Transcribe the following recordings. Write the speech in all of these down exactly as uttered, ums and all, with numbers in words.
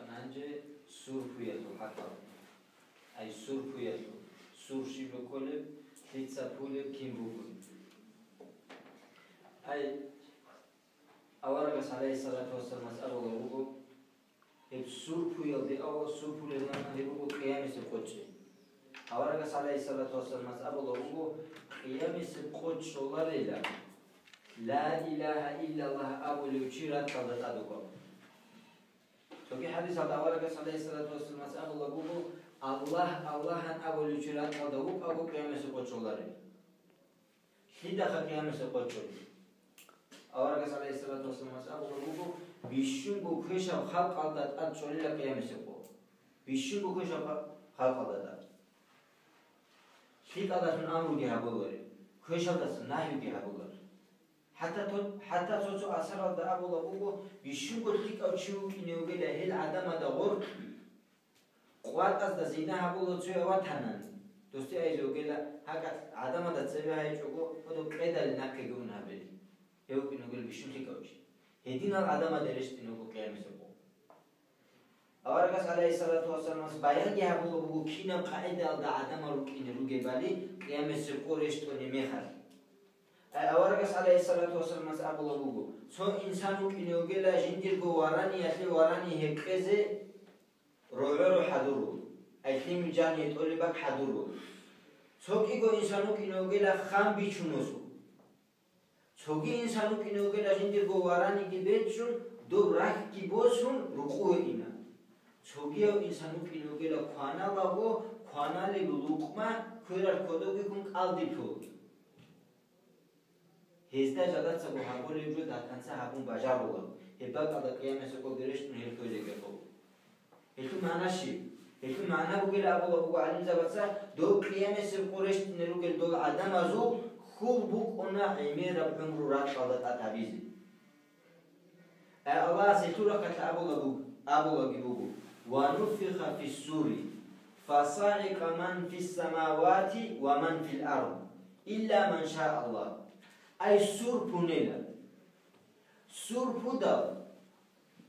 Гьанже сурпуялъул хӀакъалъулъ. Ай сурпуялъул, сур щиб кколеб, лъица пулеб, кин бугеб. Ай, аварагас, гӀалайгьиссалату вассаламас, абулеб буго, гьеб сурпуялде авал сурпулеб махӀна гьеб буго къиямасеб къо чӀей. Аварагас, гӀалайгьиссалату вассаламас, абулеб буго, къиямасеб къо чӀоларила, ла илагьа иллаллагь абулев чи ракьалда тӀад вукӀарав. Цоги хӀадисалда аварагас, гӀалайгьиссалату вассаламас, абулеб буго, Аллагь, Аллагьан абулев чи ракьалда вукӀаго къиямасеб къо чӀоларев. Лъидаха къиямасеб къо чӀолеб? Аварагас, гӀалайгьиссалату вассаламас, абулеб буго, бищунго квешаб халкъалда тӀад чӀолила къиямасеб къо. Бищунго квешаб халкъалда тӀад. ЛъикӀалдалъун амруги гьабуларо, квешалдаса нагьюги гьабуларо. ХӀатта то-, хӀатта цо-цо асаралда абулеб буго, бищунго лъикӀав чи вукӀине вугила гьел гӀадамазда гъоркь, къватӀазда зина гьабула цояв ватанани, досде айзе вугила, гьакӀалъ гӀадамазда цеве гьайчӀого, гьодо къедали нахъеги ун гьабе. Гьев вукӀине вугила бищун лъикӀав чи. Гьединал гӀадамазда рещтӀине вуго къиямасеб къо. Аварагас, гӀалайгьиссалату вассаламас, баянги гьабулеб буго, кинаб къагӀидаялда гӀадамал рукӀине ругебали къиямасеб къо рещтӀунеб мехалъ. Ай, аварагас, гӀалайгьиссалату вассаламас, абулеб буго, цо инсан вукӀине вугила жиндирго вараниялъе варани гьекъезе рогӀоро хӀадурул, ай, лъимил жан гьетӀолеб бакӀ хӀадурул. Цо кӀиго инсан вукӀине вугила хан бичун восун. Цоги инсан вукӀине вугила жиндирго вараниги бечӀчӀун, доб рахьги босун, рукъуве ина. Цогияв инсан вукӀине вугила кваналаго, кваналеб лукъма кверал кодобиккун кӀалдиб лъугьун. Гьезда жидецаго гьабулеб жо датанца гьабун бажарула, гьеб бакӀалда къиямасеб къоги рещтӀун гьел кквезеги къо. Гьелъул магӀна щиб? Гьелъул магӀна бугила абулеб буго гӀалимзабаца, дов къиямасеб къо рещтӀине ругел дол гӀадамазул хьул букӀуна гӀемераб гӀумру ракьалда тӀад гьабизе. Ай Аллагьас гьелъул рахъалъа абулеб буго, абулебги буго: «Ва нуфиха фиссури, фасагӀикъа ман фиссамавати ва ман фил ард, илла ман ша Аллагь». Ай сур пунела. Сур пудал,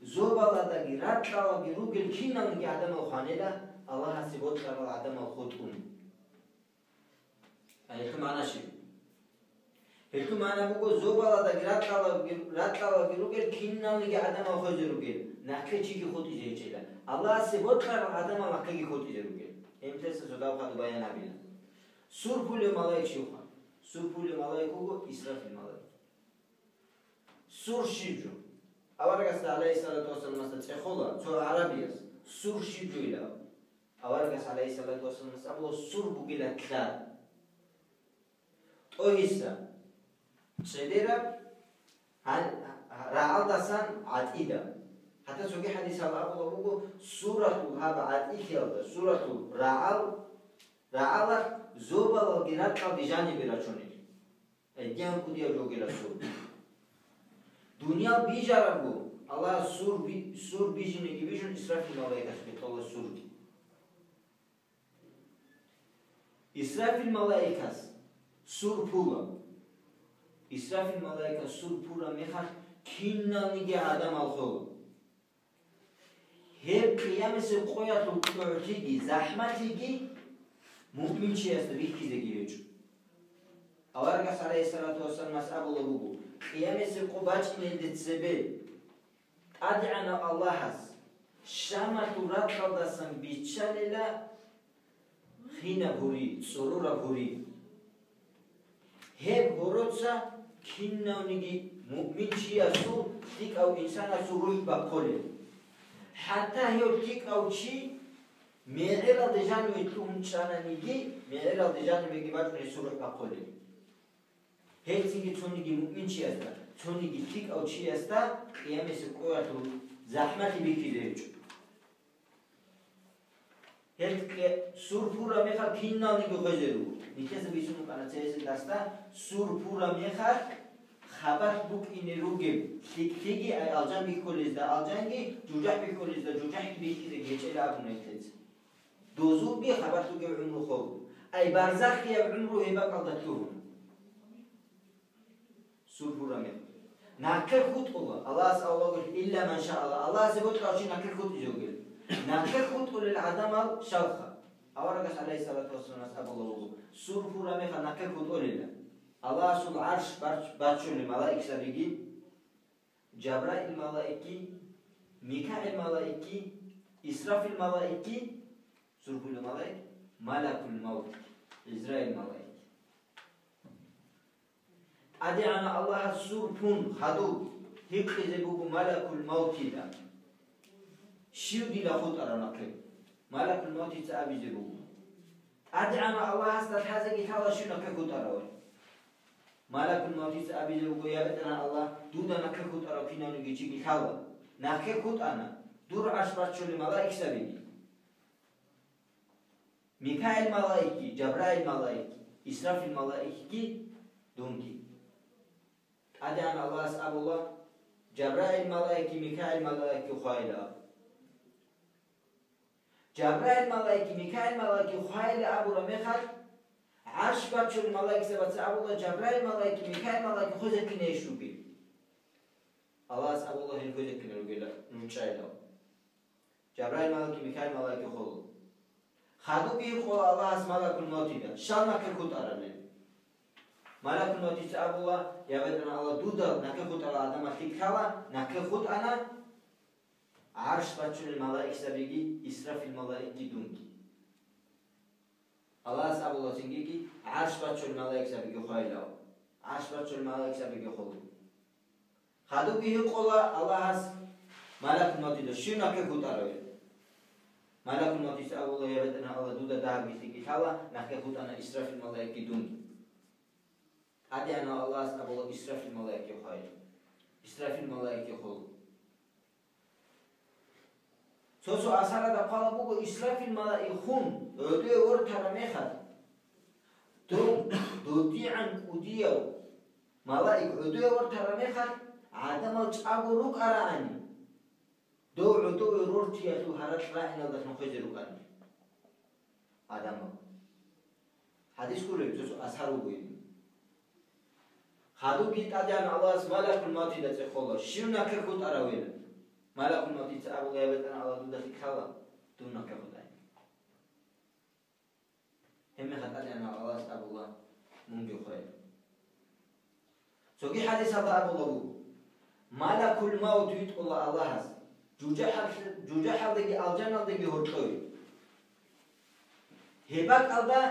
зобаладаги ракьалаги ругел киналниги гӀадамал хванила, Аллагьасе бокьарал гӀадамал хутӀун. Гьелъул магӀна щиб? Гьелъул магӀна буго, зобаладаги ракьалаги, ракьалаги ругел киналниги гӀадамал хвезе ругел, нахъе чиги хутӀизе гьечӀила. Аллагьасе бокьарал гӀадамал нахъеги хутӀизе ругел. Гьеб нилъеца цо дагьаб хадуб баян гьабила. Сур пулев малаик щивха? Сур пулев малаик вуго Исрафил малаик. Сур щиб жо? Аварагасда, гӀалайгьиссалату вассаламасда, цӀехола цо гӀарабияс, сур щиб жо илан. Аварагас, гӀалайгьиссалату вассаламас, абула, сур бугила тла. ТӀогьиса, цебераб, гьан-, рагӀалдасан гӀатӀида. ХӀатта цоги хӀадисалда абулеб буго, суралъул гьаб гӀатӀилъиялда, суралъул рагӀал, рагӀалалъ зобалалги ракьалги жанибе рачунел. Гьединаб кӀудияб жо бугила сур. Дуниял бижарабго, Аллагьас сур би-, сур бижинеги бижун, Исрафил малаикас бетӀола сурги. Исрафил малаикас сур пула. Исрафил малаикас сур пураб мехалъ киналниги гӀадамал хола. Гьеб къиямасеб къоялъул кьогӀлъиги захӀмалъиги муъминчиясда бихьизеги гьечӀо. Аварагас, гӀалайгьиссалату вассаламас, абулеб буго, къиямасеб къо бачӀинелде цебе ТӀадегӀанав Аллагьас Шамалъул ракьалдасан биччалила хинаб гьури, цӀурураб гьури. Гьеб гьороца кинавниги муъминчиясул, лъикӀав инсанасул рухӀ бахъулеб. ХӀатта гьев лъикӀав чи мегӀералде жаниве лъугьун чӀананиги, мегӀералде жанивеги бачӀун гьесул рухӀ бахъулеб. Гьелцинги цониги муъминчиясда, цониги лъикӀав чиясда къиямасеб къоялъул захӀмалъи бихьизе гьечӀо. Гьел кье-, сур пураб мехалъ киналниги хвезе руго. Нилъеца бицун букӀана цереси дарсда, сур пураб мехалъ хабалъ букӀине ругеб лъикӀлъиги, ай алжан бихьулезда алжанги, жужахӀ бихьулезда жужахӀги бихьизеги гьечӀела абуна нилъеца. Дозулги хабалъ бугеб гӀумру хоб, ай барзахияб гӀумру гьеб бакӀалда лъугьуна. Сур пураб мехалъ. Нахъе хутӀула, Аллагьас авлугъулъ, илла ман ша Аллагь, Аллагьасе бокьарав чи нахъе хутӀизе вугел. Нахъе хутӀулел гӀадамал щалха? Аварагас, гӀалайгьиссалату вассаламас, абула вуго, сур пура мехалъ нахъе хутӀулила. Аллагьасул гӀарш бач-, бачулел малаикзабиги, Жабраил малаикги, МикагӀил малаикги, Исрафил малаикги, сур пулел малаик, Малакул Мавтги, Израил малаикги. ТӀадегӀанав Аллагьас сур пун хадуб гьикъизе буго Малакул Мавтида: «Щив дила хутӀарав нахъе?» Малакул Мавтица абизе буго. ТӀадегӀанав Аллагьасда лъазеги лъала щив нахъе хутӀарав. Малакул Мавтица абизе буго: «Я БетӀергьан Аллагь, дуда нахъе хутӀарав кинавниги чиги лъала. Нахъе хутӀана дур гӀарш бачулел малаикзабиги, МикагӀил малаикги, Жабраил малаикги, Исрафил малаикги, дунги». ТӀадегӀанав Аллагьас абула: «Жабраил малаикги, МикагӀил малаикги хвайила». Жабраил малаикги, МикагӀил малаикги хвайила абураб мехалъ, гӀарш бачулел малаикзабаца абула: «Жабраил малаикги, МикагӀил малаикги хвезехъинейищ ругел?» Аллагьас абула: «Гьел хвезехъинал ругела, нуж чӀайилан». Жабраил малаикги, МикагӀил малаикги холо. Хадубги гьикъула Аллагьас Малакул Мавтида: «Щал нахъе хутӀараб?» Малакул Мавтица абула: «Я БетӀергьан Аллагь, дуда нахъе хутӀарал гӀадамал лъикӀ лъала, нахъе хутӀана гӀарш бачулел малаикзабиги, Исрафил малаикги, дунги». Аллагьас абула цинги: «ГӀарш бачулел малаикзабиги хвайила». ГӀарш бачулел малаикзабиги холо. Хадубги гьикъула Аллагьас Малакул Мавтида: «Щив нахъе хутӀарав?» Малакул Мавтица абула: «Я БетӀергьан Аллагь, дуда дагьабги лъикӀ лъала, нахъе хутӀана Исрафил малаикги, дунги». ТӀадегӀанав Аллагьас абула: «Исрафил малаикги хвайила». Исрафил малаикги холо. Цо-цо асаралда хъвалеб буго, Исрафил малаик хун гӀодове вортараб мехалъ, дов додигӀан кӀудияв малаик гӀодове вортараб мехалъ, гӀадамал чӀаго рукӀарагӀани, дов гӀодове рортиялъул гьаракь рагӀиналдалъун хвезе рукӀана гӀадамал. ХӀадис гуреб, цо-цо асар буго гьеб. Хадубги ТӀадегӀан Аллагьас Малакул Мавтида цӀехола: «Щив нахъе хутӀаравила?» Малакул Мавтица абула: «Я БетӀергьан Аллагь, дуда лъикӀ лъала, дун нахъе хутӀай». Гьебмехалъ ТӀадегӀан Аллагьас абула: «Мунги хве». Цоги хӀадисалда абула буго: Малакул Мавт витӀула Аллагьас жужахӀал-, жужахӀалдаги алжаналдаги гьоркьове. Гьеб бакӀалда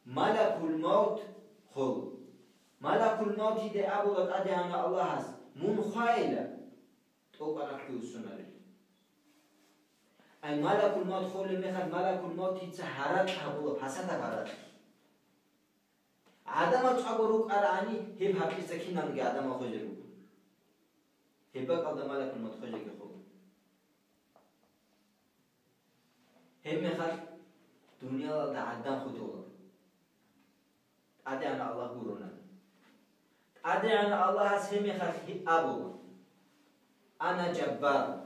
Малакул Мавт холо. Малакул Мавтиде абула ТӀадегӀанав Аллагьас: «Мун хвайила, тӀокӀаб нахъги вуссунарел». Ай, Малакул Мавт холеб мехалъ, Малакул Мавтица гьаракь гьабула, пасатаб гьаракь. ГӀадамал чӀаго рукӀарагӀани, гьеб гьаракьица киналниги гӀадамал хвезе руго. Гьеб бакӀалда Малакул Мавт хвезеги холо. Гьеб мехалъ дуниялалда гӀадан хутӀула. ТӀадегӀанав Аллагь гурони. ТӀадегӀанав Аллагьас гьеб мехалъ гьи-, абула: «Ана Жаббар.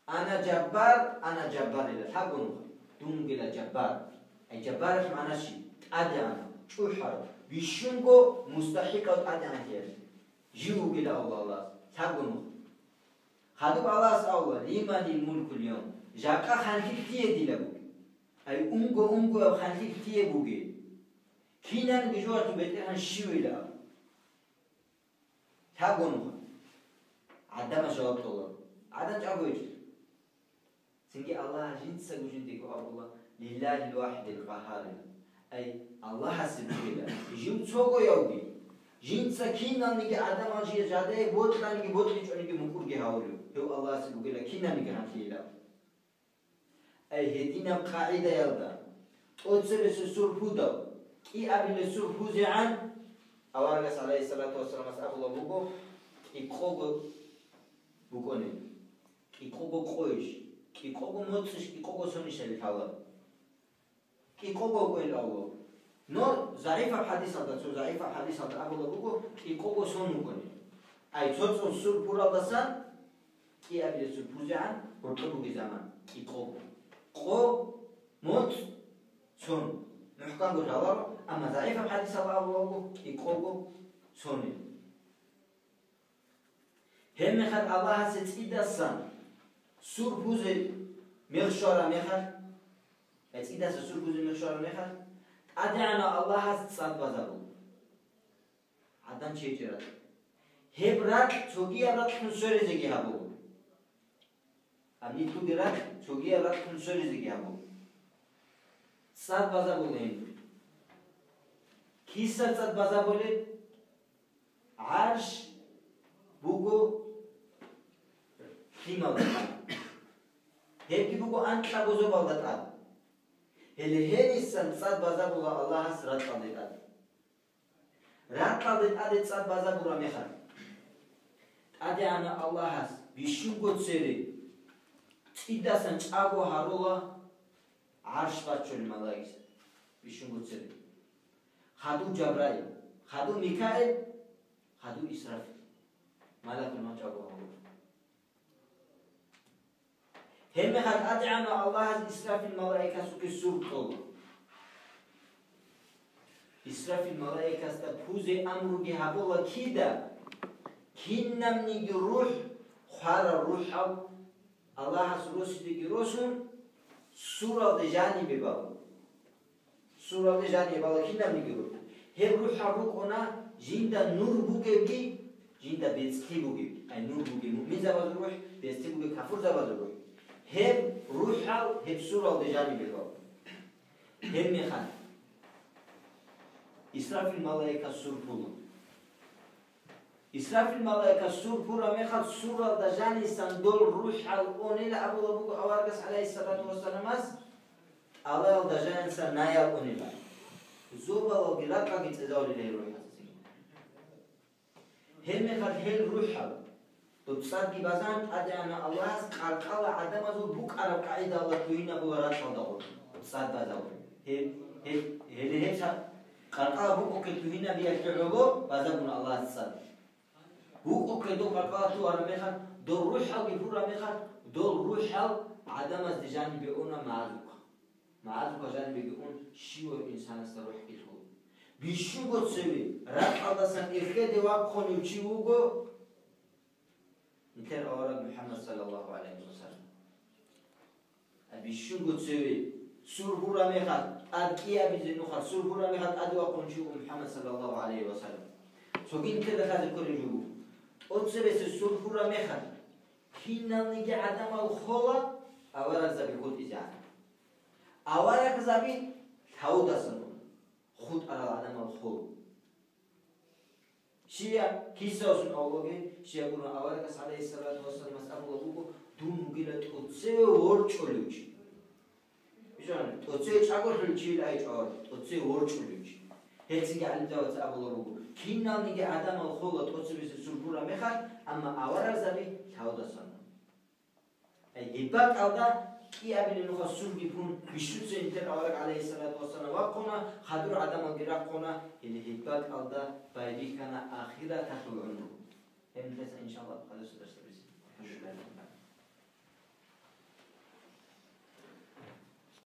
Ана Жаббар, ана Жаббар», ила. Лъабго нуха, дун вугила Жаббар. Ай, Жаббаралъ магӀна щиб? ТӀадегӀанав, чӀухӀарав, бищунго мустахӀикъав тӀадегӀанлъиялъе. Жив вугила абула Аллагьас. Лъабго нуха. Хадуб Аллагьас абула: «Лиманил мулкул явм?» Жакъа ханлъи лъие дила бугеб? Ай, унго-унгояб ханлъи лъие бугеб? Кинабниги жоялъул БетӀергьан щивила абу? Лъабго нуха. ГӀадамал жаваб кьола. ГӀадан чӀаго гьечӀо. Цинги Аллагь жинцаго жиндего абула: «Лиллагьил вахӀидил къагьарил». Ай, Аллагьасе бугила, жив цогоявги, жинца киналниги гӀадамал жие жидее бокьаниги бокьичӀониги мукӀурги гьавулев. Гьев Аллагьасе бугила киналниги гьанлъийилав. Ай, гьединаб къагӀидаялда, тӀоцебесеб сур пудав, кӀиабилеб сур пузегӀан, аварагас, гӀалайгьиссалату вассаламас, абулаб буго: «КӀикъого букӀунеб, кӀикъого къойищ, кӀикъого моцӀищ, кӀикъого сонищ», — абилеб лъала. КӀикъого кӀвел авлу. Но загӀипаб хӀадисалда, цо загӀипаб хӀадисалда абулаб буго, кӀикъого сон вукӀунеб. Ай, цо-цо сур пуралдасан, кӀиабилеб сур пузегӀан гьоркьоб бугеб заман, кӀикъого. Къо, моцӀ, сон. МухӀканго лъаларо, амма загӀипаб хӀадисалда абулаб буго, кӀикъого сонеб. Гьебмехалъ Аллагьасе цӀидасан Сур пузе мех щвараб мехалъ, я цӀидаса сур пузе мех щвараб мехалъ, ТӀадегӀанав Аллагьас цӀад базабула. ГӀадан чейчӀеб ракь. Гьеб ракь цогияб ракьлъун сверизеги гьабула. Гьаб нилъеги ракь цогияб ракьлъун сверизеги гьабула. ЦӀад базабула гьениб. Киса цӀад базабулеб? ГӀарш буго лъималда тӀад. Гьебги буго анкьаб бозобалда тӀад. Гьеле гьенисан цӀад базабула Аллагьас ракьалде тӀад. Ракьалде тӀаде цӀад базабураб мехалъ, ТӀадегӀанав Аллагьас бищунго цере цӀидасан чӀаго гьарула гӀарш баччулел малаикзаб, бищунго цере. Хадув Жабраил, хадув Микаил, хадув Исрафил. Малакул мавт чӀаго гьарула. Гьебмехалъ ТӀадегӀанав Аллагьас Исрафил малаикасухъе сур кьола. Исрафил малаикасда пузе амруги гьабула кида? Кинабниги рухӀ, хварал рухӀал, Аллагьас росидеги росун, суралде жанибе бала. Суралде жанибе бала кинабниги рухӀ. Гьеб рухӀал рукӀуна жинда нур бугебги, жинда бецӀлъи бугебги. Ай, нур бугеб муъминзабазул рухӀ, бецӀлъи бугеб кафурзабазул рухӀ. Гьеб рухӀал гьеб суралде жанибе бала. Гьебмехалъ Исрафил малаикас сур пула. Исрафил малаикас сур пураб мехалъ, суралда жанисан дол рухӀал унила абула буго аварагас, гӀалайгьиссалату вассаламас, алаялда жанисан наял унила. Зобалалги ракьалги цӀезавулила гьел рухӀазда. Гьебмехалъ гьел рухӀал, доб цӀадги базан, ТӀадегӀанав Аллагьас къаркъала гӀадамазул букӀараб къагӀидалда лъугьинабула ракьалда гъур, цӀад базабула. Гьеб-, гьеб-, гьеле гьеб ца-, къаркъала букӀухъе лъугьинабиялъе гӀоло базабуна Аллагьас цӀад. БукӀухъе доб къаркъала лъугьараб мехалъ, дол рухӀалги пураб мехалъ, дол рухӀал гӀадамазде жанибе уна магӀазухъа. МагӀазухъа жанибеги ун, щивав инсанасда рухӀги лъугьун. Бищунго цеве ракьалдасан эхеде вахъунев чи вуго нилъер авараг МухӀаммад саллаллагьу гӀалайгьи ва саллам. А бищунго цеве сур пураб мехалъ, тӀад кӀиабизе нухалъ сур пураб мехалъ тӀаде вахъун чи вуго МухӀаммад саллаллагьу гӀалайгьи ва саллам. Цоги нилъеда лъазе кколеб жо буго. ТӀоцебесеб сур пураб мехалъ, киналниги гӀадамал хола аварагзаби хутӀизегӀан. Аварагзаби лъавудасан уна, хутӀарал гӀадамал хол. Щия кисаялъун авлаги, щия гурони аварагас, гӀалайгьиссалату вассаламас, абулеб буго: «Дун вугила тӀоцеве ворчӀулев чи». Бижана, тӀоцеве чӀаголъулев чи вилай чӀвар, тӀоцеве ворчӀулев чи. Гьелцинги гӀалимзабаца абулеб буго: «Киналниги гӀадамал хола тӀоцебесеб сур пураб мехалъ, амма аварагзаби лъавудасан уна». Ай, гьеб бакӀалда кӀиабилеб нухалъ сурги пун, бищунго цеве нилъер авараг, гӀалайгьиссалату вассалам, вахъуна, хадур гӀадамалги рахъуна, гьеле гьеб бакӀалда байбихьана ахираталъул гӀумру. Гьеб нилъеца, иншаллагь, хадусеб дарсда бицин.